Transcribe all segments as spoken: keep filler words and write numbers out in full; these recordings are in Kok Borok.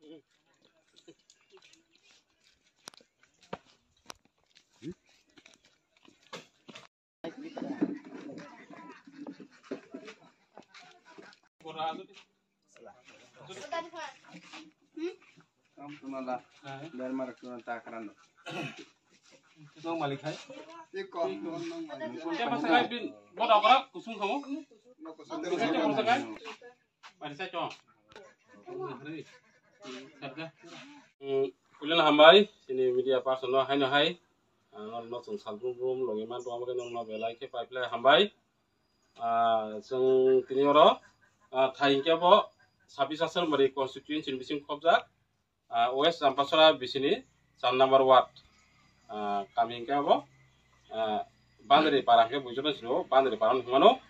Nong malik hai. Te pasakai bin boda okra kusung kamu. Kusung kamu pasakai. Parisai chong. Sabda. Kulen hambai, sini media person no hai no hai. Ang no song sal brum brum logi man tong amake nong no belai khe pai phlai hambai. Ah, chwng tini oro, ah, thai hwnkhe bo sabis asar mari constituency ni bising khobjak. Ah, West Champasora bisini char number ward. Ah, kami hwnkhe abo, ah, Bandri para hwnkhe buijono sino Bandri para hwnwi hwnmano.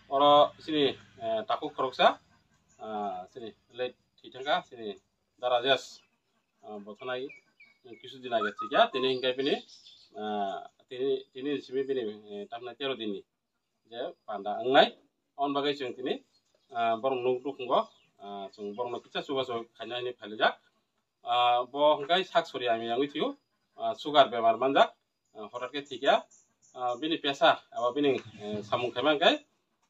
Oro sini, eh, takhuk khoroksa, ah, sini late thwi thangkha sini Dara Jes, ah, bo thanai kisu din age thwikha, tini hwnkhe bini, ah, tini, tini simi bini, eh, tamna tero dinni je panda wngnai. Aboni bagwi chwng tini, ah, borok nuk nukhungo, ah, chwng borokno kisa chubachu khaina hinwi phailaijak. Ah, bo hwnkhe sak sori hamya wngwi thwio, ah, sugar bemar manjak, ah, hothar khe thwikha. Ah, bini pesa eba bini, eh, samung khaima hwnkhe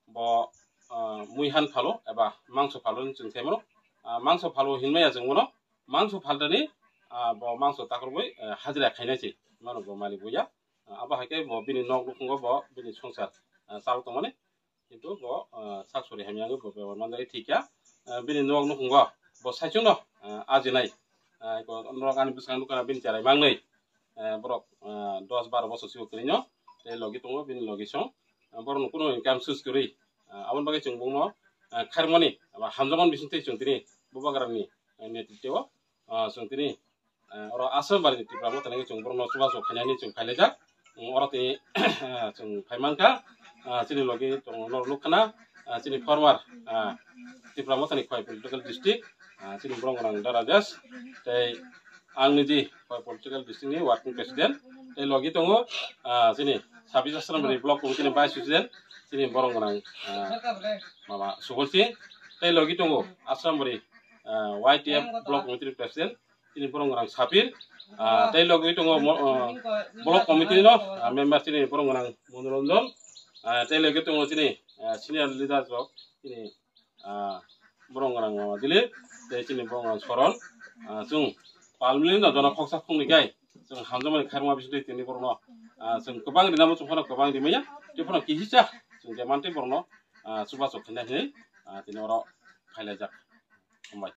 bo, ah, mui han phalo eba mangso phalo hinwi chwng khaimano. Ah, mangso phalo hinmaya chwng bono, mangso phaltani, ah, bo mangso takhorwi, eh, hajira khainai se mano bo malik boya. Ah, abo hai khe bo bini nok nukhungo bo bini songsar, ah, chal tongmani. Kintu bo, ah, sak sori hamya wngwi bo bebak manjak thwikha. Ah, bini nok nukhungo bo saichungno, ah, ajinai. Ah, ko norok ani bwskango nukha bini cherai mangnwi. Ah, borok, ah, dos baro bosor sigo kwrwino tei logi tongo bini logi song. Ah, borokno kunu income source kwrwi. Ah, aboni bagwi chwng bongno, ah, khairokmani aba hamjakmani bisingtwi chwng tini bubagrani, ah, netritwo, ah, chwng tini, ah, oro Aswrambari ni Tipra Motha ni chwng borokno chubachu khainani chwng phailaijak. Oro tini, ah, chwng phaimankha, ah, chini logi tongo norok nukkhana, ah, chini former, ah, Tipra Motha ni Khowai political district, ah, chini borok rang Dara Jes tei ang niji Khowai political district ni working president tei logi tongo, ah, chini sabis Aswrambari block committee ni vice president chini borok rang, ah, mama Subolsi tei logi tongo Aswrambari, ah, Y T F block committee ni president chini borok rang Sapir, ah, tei logi tongo mo-, ah, block committee no, ah, member chini borok rang Monoranjan, ah, tei logi tongo chini, ah, senior leader rok chini, ah, borok rang Dilip tei chini borok rang Soron, ah, chwng palmili no jono khoksa khoknwi kai chwng hamjakmani khairokma bisingtwi tini borokno, ah, chwng kwbang rinamo chwng phano kwbang rimaya tei phano kihisa chwng je mantwi borokno, ah, chubachu khaina hinwi, ah, tini oro phailaijak. Hambai.